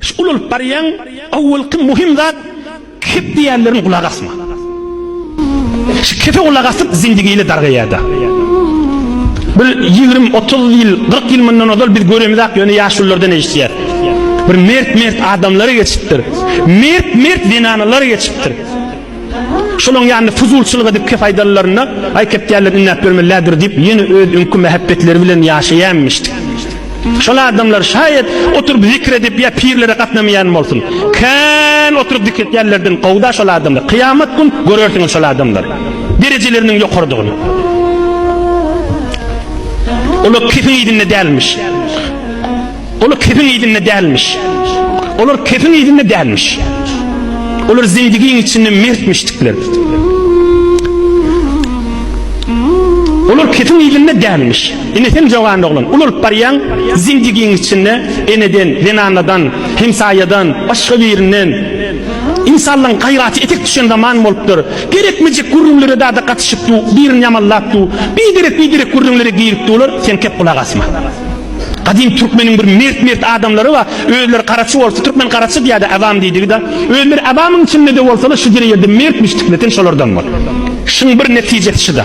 Şu ulalyp barýaň, owalky muhim zat kep diýýänleriň gulak asma. Şu kepe gulak asyp zindigiyle dargaýada. Bir 20, 30 ýyl, 40 ýyl mundan ozal biz göremizak ýöne ýaşululardan eşitýäs. Bir mert-mert adamlary geçipdir. Mert-mert zenanalar geçipdir. Şolaň ýanynda fuzulçylyk edip kep aýdanlarynda, aý kep diýýärler indäp ýörmelidir diýip, ýene öz öňki mähebbetleri bilen ýaşaýanmyşdyk. Şol adamlar şaýat oturyp zikr edip ýa pirlere gatnamaýan bolsun. Kän oturyp zikr etýänlerden gowda şol adamlar. Kyýamat gün görersiňiz şol adamlary. Derejeleriniň ýokarydygyny. Olar kefiň yzynda dälmiş. Olar kefiň yzynda dälmiş. Olar kefiň yzynda dälmiş. Olar zindigiň içinde mertmişdikler. Olar kefiň yzynda dälmiş. Ine sen jogan oglan, ulalyp barýaň, zindigiň içinde eneden, zenanadan, hemsaýadan, başga birinden insanlaryň gaýraty etek düşen zaman bolupdyr. Gerekmejek gürrüňlere dada gatyşyp du, birini ýamanlap du, biderek biderek gürrüňlere girip dular, sen kep gulak asma. Gadym türkmeniň bir mert-mert adamlary bar, özleri garaçy bolsa, türkmen garaçy diýýär-de awam diýdigi-de, özleri awamyň içinde-de bolsalar şu ýere ýerde mertmişdikler, sen şolardan bol. Şuň bir netijesi şuda.